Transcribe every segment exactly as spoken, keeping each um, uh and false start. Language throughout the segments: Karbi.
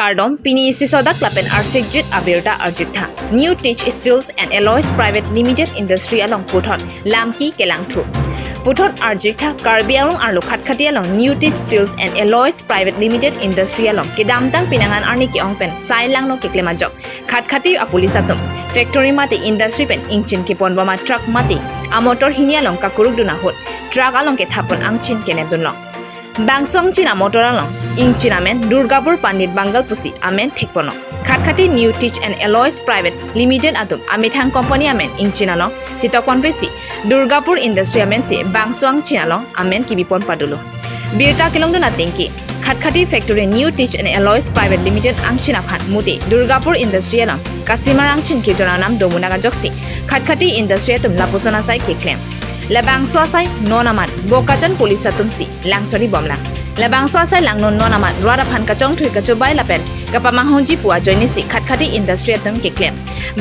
Kardom, pini isi sodak lapen arsikjit abirta arjiktha. New Teach Steels and Alloys Private Limited Industry along puthot lamki kelangthu. Puthot arjiktha Karbi Anglong arlo Khatkhati along New Teach Steels and Alloys Private Limited Industry along kedamtang penang an arni ke-ong pen sai langno keklem ajok Khatkhati a-police atum factory mate industry pen ingchin kepon bom a-truck mate amotor hini along kakuruk dun ahut truck along kethap pon angchin kenep dunlong. Bangso angchin amotor along ingchin amen Durgapur Pandit Bangal pusi amen thekponlong. Khatkhati New Teach and Alloys Private Limited atum amethang company amen ingchin along chetok ponpesi Durgapur Industry amen si bangso angchin along amen kebi pon padolo. Birta kelongdun atengke Khatkhati factory New Teach and Alloys Private Limited angchin aphan mute Durgapur Industry along kasimar angchin kejor anam domunak ajoksi Khatkhati Industry atum lapuson asai keklem. Labangso asai non amat Bokajan police atum si langchori bomlang. Labangso asai langno non amat rat aphan kachongthui kachobai lapen kapamanghongji pu ajoine si Khatkhati Industry atum keklem.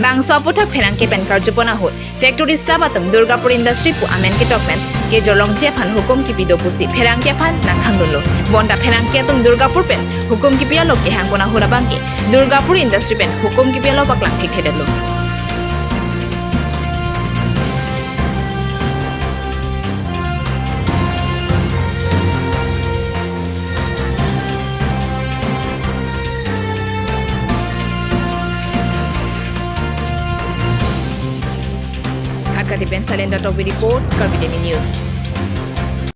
Bangso aputhak pherangke pen karjupon ahut factory staff atum Durgapur Industry pu amen ketok pen kejor longji aphan hukum kipi do pusi pherangke aphan nangkhang dunlo. Bonta pherangke atum Durgapur pen hukum kipi alo kehang pon ahut abangke Durgapur Industry pen hukum kipi alo paklang thekthedetlo. Khatkhati pen Salenda Tokbi report, Karbi Daily News.